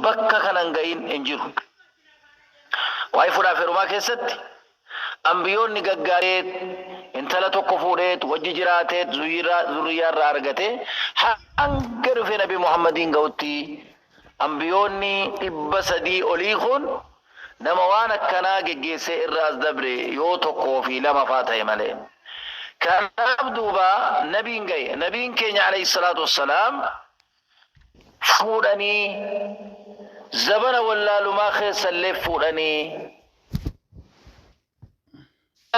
Bakka kana hin gahin hin jiru. Waa'ee fuudhaaf heerumaa keessatti ambiyoonni gaggaareet intala tokko fuudheet wajji jiraateet zurriyaa irraa argate hanga dhufee Nabi Muhammadiin ga'utti ambiyoonni 300 olii kun nama waan akkanaa geggeessee irra as dabre yoo tokkoo fi lama faa ta'e malee. Kanaaf duuba nabiin ga'e. Nabiin keenya alayhi salaatu wassalaam fuudhanii zabana wallaalumaa keessallee fuudhanii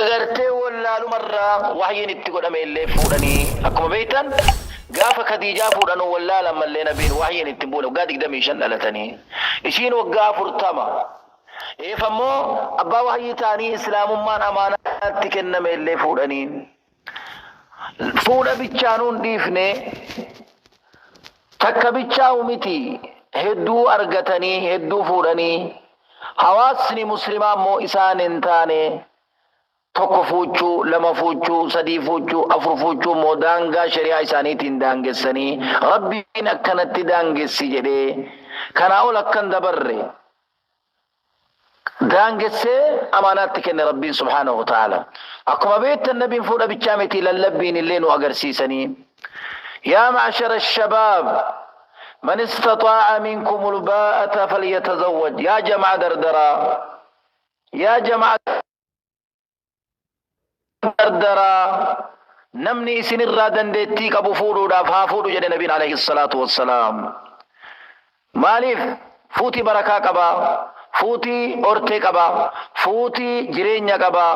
agartee wallaalumarraa wahyiin itti godhame illee fuudhanii. Akkuma beektan gaafa Kadiijaa fuudhanuu wallaalan mallee nabiin wahyiin itti buune. Waggaa 25 dhalatanii, ishiin waggaa 40. Eef ammoo abbaa wahyii ta'anii islaamummaan amaanaatti kenname illee fuudhanii. Fuudha bichaanuu hin dhiifne, takka bichaa'u miti, hedduu argatanii hedduu fuudhanii. Hawaasni muslimaa immoo isaan hin taane tokko fuuchuu, lama fuuchuu, sadii fuuchuu, afur fuuchuu immoo daangaa shari'aa isaaniitiin daangessanii, Rabbiin akkanatti daangessi jedhee kanaa ol akkan dabarre daangessee amaanaatti kenne Rabbiin subhaanahu wa ta'ala. Akkuma beektan nabiin fuudha bichaa miti, lallabbiin illee nu agarsiisanii. Yaa ma'ashara shabaab, man istataa'a minkumul baa'ata falyatazawwaj. Yaa jama'a dardaraa, yaa jama'a dardaraa, namni isinirraa dandeettii qabu fuudhuudhaaf haa fuudhu jedhe nabiin alayhi salaatu wassalaam. Maaliif? Fuutii barakaa qaba, fuutii hortee qaba, fuutii jireenya qaba.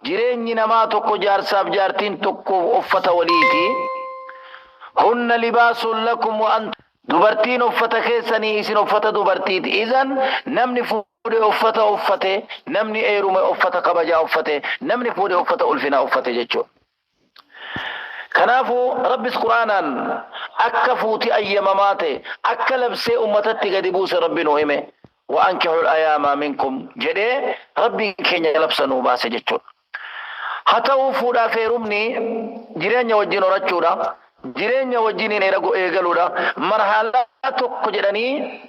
Jireenyi namaa tokko jaarsaaf jaartiin tokko uffata waliiti. Hunna libaasun lakum wa antum, dubartiin uffata keessanii, isin uffata dubartiiti. Izan namni fuudhe uffata uffate, namni eerume uffata kabajaa uffate, namni fuudhe uffata ulfinaa uffate jechuudha. Kanaafuu Rabbis Qur'aanaan akka fuuti ayyamamaa ta'e akka labsee ummatatti gadi buuse Rabbi nuu hime. Wa ankihul ayaamaa minkum jedhee Rabbiin keenya labsa nuu baase jechuudha. Haa ta'uu, fuudhaaf heerumni jireenya wajjin horachuudha. Jireenya wajjiniin eegaluudha. Marhalaa tokko jedhanii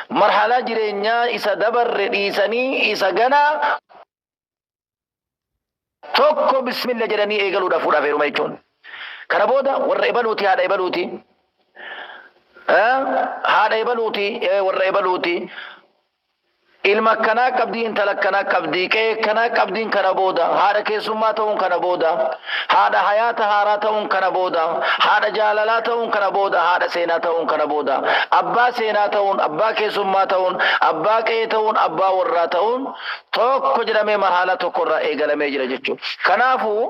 marhalaa jireenyaa isa dabarre dhiisanii isa ganaa tokko bismilla jedhanii eegaluudha fuudhaaf heeruma jechuun. Kana booda warra ebaluuti, haadha ebaluuti. Haadha ebaluuti, warra ebaluuti. Ilma akkanaa qabdii, intala akkanaa qabdii, qe'ee akkanaa qabdiin kana booda haadha keessummaa ta'uun kana booda haadha hayaata haaraa ta'uun kana booda haadha jaalalaa ta'uun kana booda haadha seenaa ta'uun kana booda abbaa seenaa ta'uun, abbaa keessummaa ta'uun, abbaa qe'ee ta'uun, abbaa warraa ta'uun tokko jedhamee marhalaa tokko irraa eegalamee jira jechuudha. Kanaafuu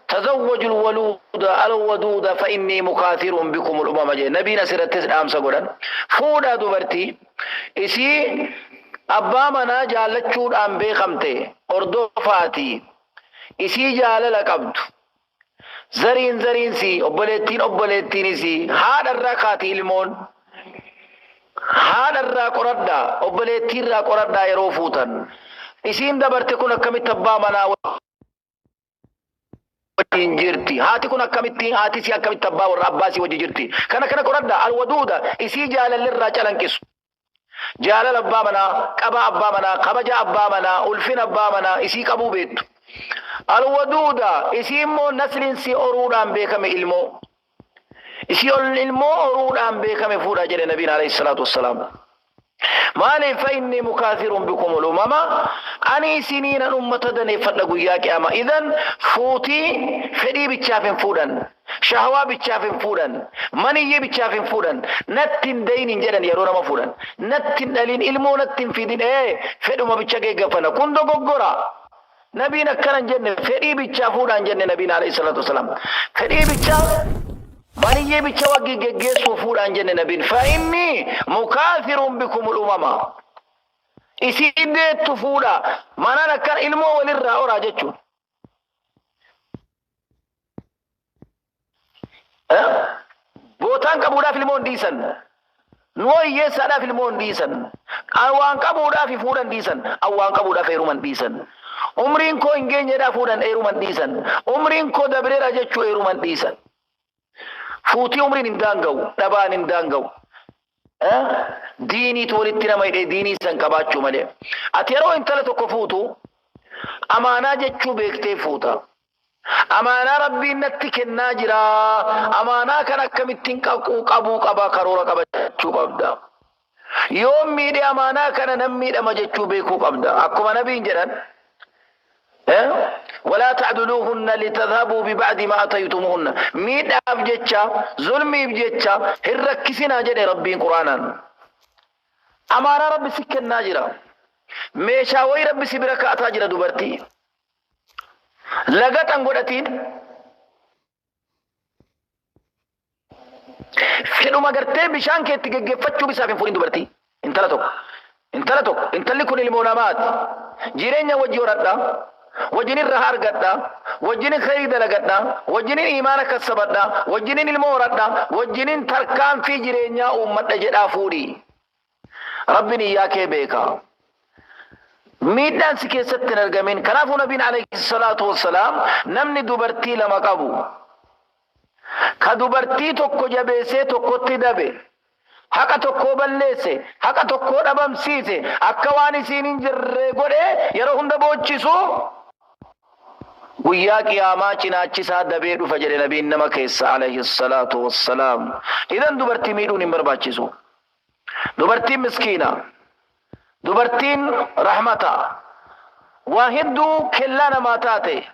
tazawwajul waluuda alwaduuda fa innii mukaathirun bikumul umama jedhe nabiin. Asirrattis dhaamsa godhan: fuudhaa dubartii isii abbaa manaa jaallachuudhaan beekamte hordofaati, isii jaalala qabdu. Zariin zariinsi, obboleettiin obboleettiinis haadha irraa kaati. Ilmoon haadha irraa qoradhaa, obboleettii irraa qoradhaa. Yeroo fuutan isiin dabarte kun akkamitti abbaa manaa wajjin jirti, haati kun akkamitti, haati isii akkamitti abbaa warra abbaa isii wajji jirti, kana kana qoradhaa. Alwaduuda, isii jaalalli irraa calanqisu, jaalala abbaa manaa, qabaa abbaa manaa, kabaja abbaa manaa, ulfina abbaa manaa isii qabuu beektu. Alwaduuda, isii immoo nasliin si oruudhaan beekame, ilmoo isii ol ilmoo oruudhaan beekame fuudhaa jedhe nabiin alayhi salaatu wassalaam. Maaliif? Fa innii mukaathirun bikumul umama, ani isiniinan ummata daneeffadha guyyaa qiyaama. Idan fuutii fedhii bichaaf hin fuudhan, shahawaa bichaaf hin fuudhan, maniyyii bichaaf hin fuudhan. Natti hin dayin hin jedhan yeroo nama fuudhan, natti hin dhalin, ilmoo natti hin fidin, ee fedhuma bicha geeggaffana. Kun dogoggora. Nabiin akkana hin jenne. Fedhii bichaa fuudhaa hin jenne nabiin alayhi salaatu wasalaam. Fedhii bichaa, maniyyii bicha waggi geggeessuu fuudhaa hin jenne nabiin. Fa inni mukaathirun bikumul umama, isii deettu fuudhaa, manaan akkana ilmoo walirraa oraa jechuun. Bootaan qabuudhaaf ilmoo hin dhiisan. Nuoo hiyyeessaadhaaf ilmoo hin dhiisan. An waan qabuudhaaf fuudhan dhiisan. An waan qabuudhaaf heeruman dhiisan. Umriin koo hin geenyedhaa fuudhan heeruman dhiisan. Umriin koo dabreera jechuu heeruman dhiisan. Fuutii umriin hin daanga'u. Dhabaan hin daanga'u. Diiniitu walitti nama hidhee diinii san qabaachuu malee. Ati yeroo intala tokko fuutu amaanaa jechuu beektee fuuta. Amaanaa Rabbiin natti kennaa jira. Amaanaa kan akkamittiin qabuu qabuu qaba karoora qabachuu qabda. Yoo miidhe amaanaa kana nan miidhama jechuu beekuu qabda. Akkuma nabiin jedhan walaa ta'duluuhunna litadhabuu biba'di maa ataytumuhunna. Miidhaaf jecha, zulmiif jecha hin rakkisinaa jedhe Rabbiin Quraanaan. Amaanaa Rabbi si kennaa jira. Meeshaa wayii Rabbi si bira kaa'ataa jira dubartii. Lagaxan godhatiin fedhuma gartee bishaan keetti geggeeffachuu bisaaf hin fuudhin dubartii. Intala tokko. Intala tokko. Intalli kun ilmoo namaati. Jireenya wajji horadha. Wajjin irra argadha. Wajjin khayrii dalagadha. Wajjin imaana kassabadha. Wajjin ilmoo horadha. Wajjin tarkaanfii jireenyaa uummadha jedhaa fuudhi. Rabbiin iyyaa kee beeka. Miidhaan si keessatti hin argamin. Kanaafuu nabiin alayhi salaatu wassalaam namni dubartii lama qabu ka dubartii tokko jabeessee tokkotti dabe, haqa tokkoo balleesse, haqa tokkoo dhabamsiise, akka waan isiin hin jirre godhe yeroo hunda boochisu, guyyaa qiyaamaa cinaachisaa dabee dhufa jedhe nabiin nama keessa alayhi salaatu wassalaam. Idan dubartii miidhuun hin barbaachisu. Dubartiin miskiina. Dubartiin rahmata. Waa hedduu kellaa namaa taate.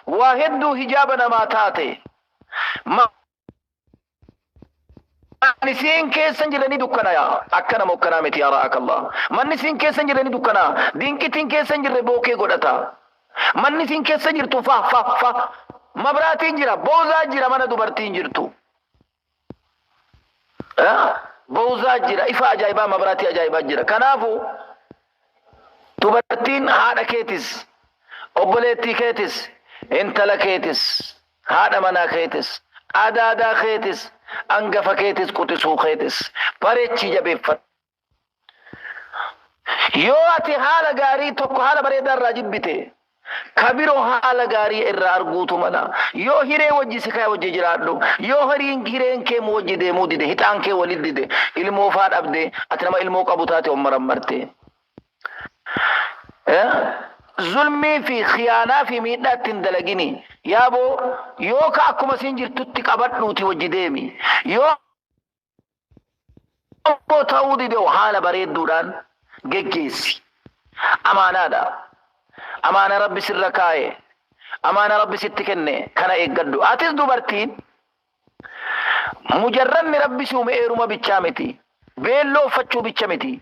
Waa hedduu hijaaba namaa taate. Manni isiin keessa hin jirre ni dukkanaya. Akka nama ukkanaa miti yaa ra'akallah. Manni isiin keessa hin jirre ni dukkanaa. Dinqitiin keessa hin jirre bookee godhata. Manni isiin keessa jirtu fa fa fa. Mabraatiin jira, boozaa jira mana dubartiin jirtu. Boozaa jira, ifa ajaa'ibaa, mabraatii ajaa'ibaa jira. Kanaafuu dubartiin haadha keetis, obboleettii keetis, intala keetis, haadha manaa keetis, adaadaa keetis, angafa keetis, quxisuu keetis bareechii jabeeffadhu. Yoo ati haala gaarii tokko haala bareedaa irraa jibbite, ka biroo haala gaarii irraa arguutu mala. Yoo hiree wajji si kaya wajji jiraadhu. Yoo hiriin hireen kee mu wajji deemuu dide, hixaan kee walit dide, ilmoo faa dhabde, ati nama ilmoo qabu taate on marammarte. Zulmii fi khiyaanaa fi miidhaa itti hin dalagini. Yaaboo yoo ka akkuma isiin jirtutti qabadhuuti wajji deemi. Yoo ammoo ta'uu dide haala bareedduudhaan geggeessi. Amaanaadha. Amaana Rabbi sirra kaaye. Amaana Rabbi sitti kenne kana eeggadhu. Atis dubartiin mujarranni Rabbi si uume eeruma bichaa miti. Beelloo uffachuu bicha miti.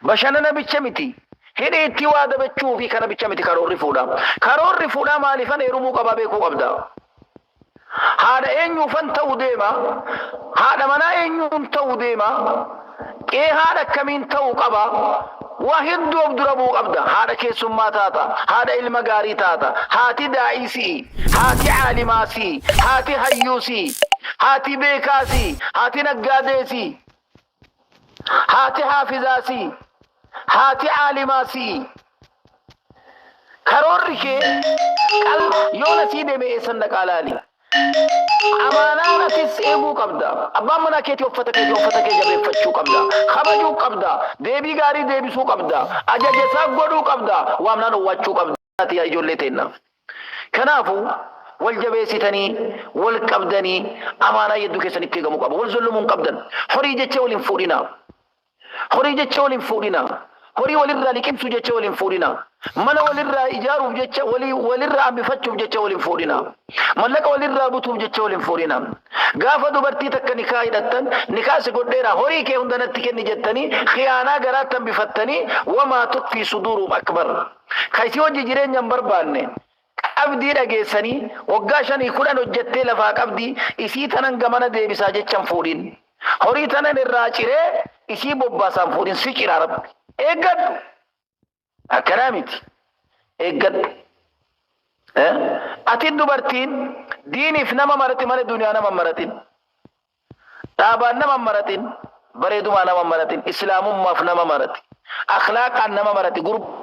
Bashannana bicha miti. Hidhii itti waa dabachuu fi kana bicha miti karoorri fuudhaa. Karoorri fuudhaa maaliifan heerumuu qabaa beekuu qabda. Haadha eenyuufan ta'u deema? Haadha manaa eenyuun ta'u deema? Qe'ee haadha akkamiin ta'uu qaba? Waa hedduu of dura bu'uu qabda. Haadha keessummaa taata. Haadha ilma gaarii taata. Haati daa'ii si'i. Haati caalimaa si'i. Haati hayyuu si'i. Haati beekaa si'i. Haati naggaadee si'i. Haati haafizaa si'i. Haati caalimaa si'i. Karoorri kee qal yoona sii deeme eessan dhaqaa laali. Amaanaan atis eeguu qabda. Abbaan manaa keetii uffata keetii uffata kee jabeeffachuu qabda. Kabajuu qabda. Deebii gaarii deebisuu qabda. Ajaja isaa godhuu qabda. Waamnaan owwaachuu qabda. Ati yaa ijoollee teenna. Kanaafuu wal jabeessitanii wal qabdanii amaanaa yedduu keessanitti eegamuu qaba. Wal zullumuu hin qabdan. Horii jecha wal hin fuudhinaa. Horii jecha wal hin fuudhinaa. Horii walirraa liqimsuu jecha wal hin fuudhinaa. Mana walirraa ijaaruuf jecha walii walirraa hambifachuuf jecha wal hin fuudhinaa. Mallaqa walirraa butuuf jecha wal hin fuudhinaa. Gaafa dubartii takka nikaa hidhattan nikaa si godheera horii kee hunda natti kenni jettanii khiyaanaa garaatti hambifattanii wamaa tukfii suduurum akbar. Ka isii wajji jireenya hin barbaanne qabdii dhageessanii waggaa 5 10 hojjettee lafaa qabdii isii tanan gamana deebisaa jecha hin fuudhin. Horii tanan irraa ciree isii bobbaasaan fuudhin si ciraa Rabbi. Eeggadhu. Akkanaa miti. Eeggadhu. Ati dubartiin diiniif nama marati malee duniyaa nama hin maratin. Dhaabaan nama hin maratin. Bareedumaa nama hin maratin. Islaamummaaf nama marati. Akhlaaqaan nama marati. Gurbaaf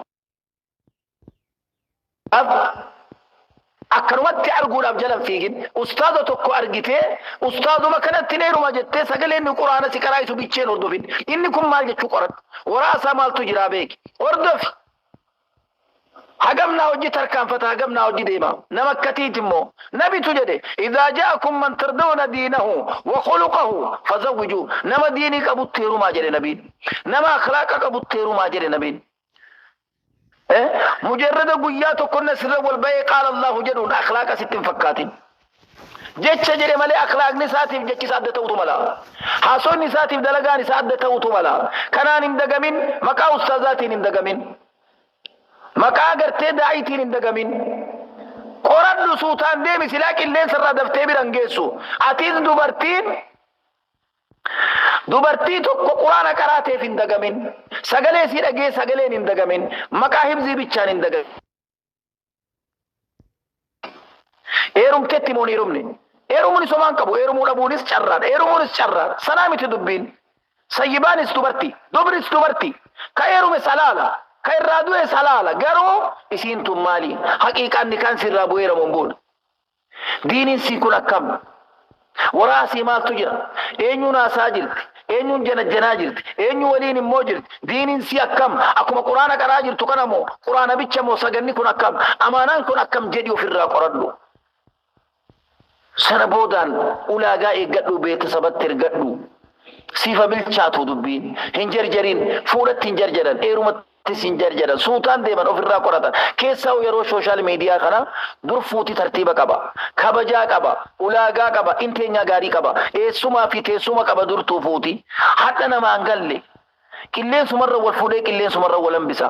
Akkanumatti arguudhaaf jala hin fiigin. Ustaaza tokko argitee ustaazuma kanattin heeruma jettee sagalee inni quraana si qaraa'isu bicha hin hordofin. Inni kun maal jechuu qoradhu. Waraa isaa maaltu jiraa beeki. Hordofi. Hagam naa hojji tarkaanfata hagam naa hojji deema. Nama akkatiiti immoo. Nabitu jedhe idhaa ja'akum man tardawna diinahu wa khuluqahu fazawwijuu. Nama diinii qabutti heerumaa jedhe nabiin. Nama akhlaaqa qabutti heerumaa jedhe nabiin. Mujarrada guyyaa tokko inni asirra wal ba'ee qaala Allahu jedhuun akhlaaqa sitti hin fakkaatin. Jecha jedhe malee akhlaaqni isaatiif jechi isaa adda ta'utu mala. Haasonni isaatiif dalagaan isaa adda ta'utu mala. Kanaan hin dagamin, maqaa ustaazaatiin hin dagamin. Maqaa gartee daa'iitiin hin dagamin. Qoradhu suutaan deemi silaa qilleensa irraa daftee bira hin geessu. Atis dubartiin Dubartii tokko quraana qaraateef hin dagamin. Sagalee isii dhagee sagaleen hin dagamin. Maqaa hibzii bichaan hin dagamin. Eerumtetti moo hin heerumne? Eerumuun somaa hin qabu. Eerumuu dhabuunis carraadha. Eerumuunis carraadha. Sanaa miti dubbiin. Sayyibaanis dubarti. Dubris dubarti. Ka eerume salaala. Ka irraa du'e salaala. Garuu isiin tun maali? Haqiiqaan nikaan sirraa bu'eera moo hin buune? Diiniin sii kun akkam? Waraa sii maaltu jira? Eenyuun haasaa jirti? Eenyuun janajjanaa jirti? Eenyu waliin immoo jirti? Diiniin sii akkam? Akkuma quraana qaraa jirtu kana moo quraana bicha moo saganni kun akkam? Amaanaan kun akkam jedhi ofirraa qoradhu. Sana boodaan ulaagaa eeggadhuu beetasabatti ergadhu. Siifa bilchaatu dubbiin. Hin jarjarin. Fuudhatti hin jarjaran. Eerumattis hin jarjaran. Suutaan deeman ofirraa qoratan. Keessaa'u yeroo social media kana dur fuuti tartiiba qaba. Kabajaa qaba. Ulaagaa qaba. Inteenyaa gaarii qaba. Eessumaa fi teessuma qaba durtuu fuuti. Hadha namaan galle. Qilleensumarra wal fuudhee qilleensumarra wal hambisa.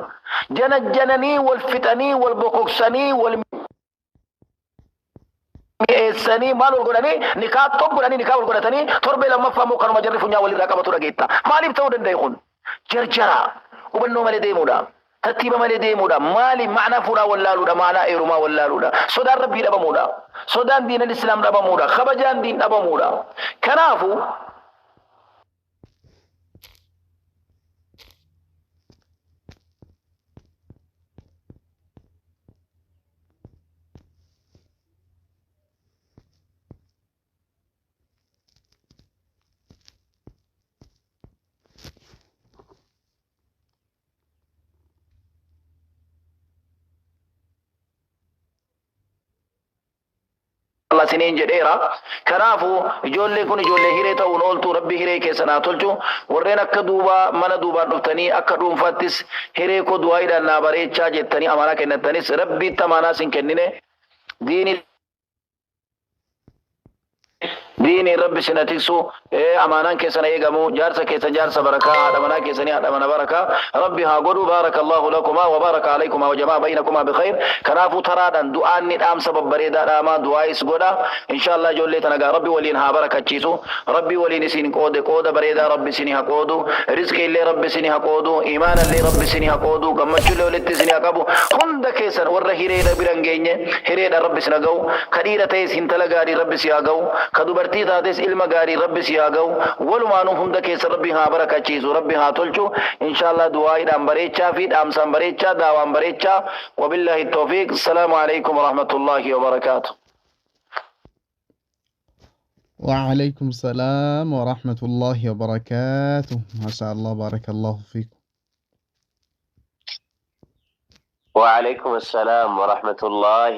Janajjananii wal fixanii wal bokoksanii wal mi'eessanii maal wal godhanii nikaa xob godhanii nikaa wal godhatanii torbee lammaffaa immoo kanuma jarri funyaan walirraa qabatu dhageetta. Maaliif ta'uu danda'e kun? Jarjara. Hubannoo malee deemuudha. Tartiiba malee deemuudha. Maali ma'anaa fuudhaa wallaaluudha. Ma'anaa eerumaa wallaaluudha. Sodaan rabbii dhabamuudha. Sodaan diinal islaam dhabamuudha. Kabajaan diin dhabamuudha. Kanaafu Allah siniin jedheera. Kanaafu ijoolleen kun ijoollee hiree ta'uun ooltu rabbi hiree keessan haa tolchu. Warreen akka duubaa mana duubaan dhuftanii akka dhuunfaattis hiree koo du'aayiidhaan naa bareechaa jettanii amaanaa kennattanis rabbiitti amaanaa sin kennine diinii diiniin rabbi sin haa tiksu amaanaan keessan haa eegamu jaarsa keessan jaarsa barakaa haadha manaa keessanii haadha mana barakaa rabbi haa godhu baarakallahu lakumaa wa baaraka alaykumaa wa jamaa baynakumaa bikhayr kanaafuu taraadhaan du'aan ni dhaamsa babbareedaa dhaamaa du'aayis godha inshaallah ijoollee tana gaa rabbi waliin haa barakachiisu rabbi waliin isin qoode qooda bareedaa rabbi isin haa qoodu rizqii illee rabbi isin haa qoodu imaana illee rabbi isin haa qoodu gammachuu illee walitti isin haa qabu hunda keessan warra hireedha bira hin geenye hireedha rabbi isin haa ga'u ka dhiira ta'es hintala gaarii rabbi si haa ga'u ka dubartii taates ilma gaarii rabbi si haa ga'u walumaanuu hunda keessan rabbi haa barakachiisu rabbi haa tolchu inshaallah du'aa'iidhaan bareechaa fi dhaamsaan bareechaa daawaan bareechaa wabillahi tawfiiq assalaamu alaikum warahmatullaahi wabarakaatu. وعليكم السلام ورحمة الله وبركاته ما شاء الله بارك الله فيكم وعليكم السلام ورحمة الله.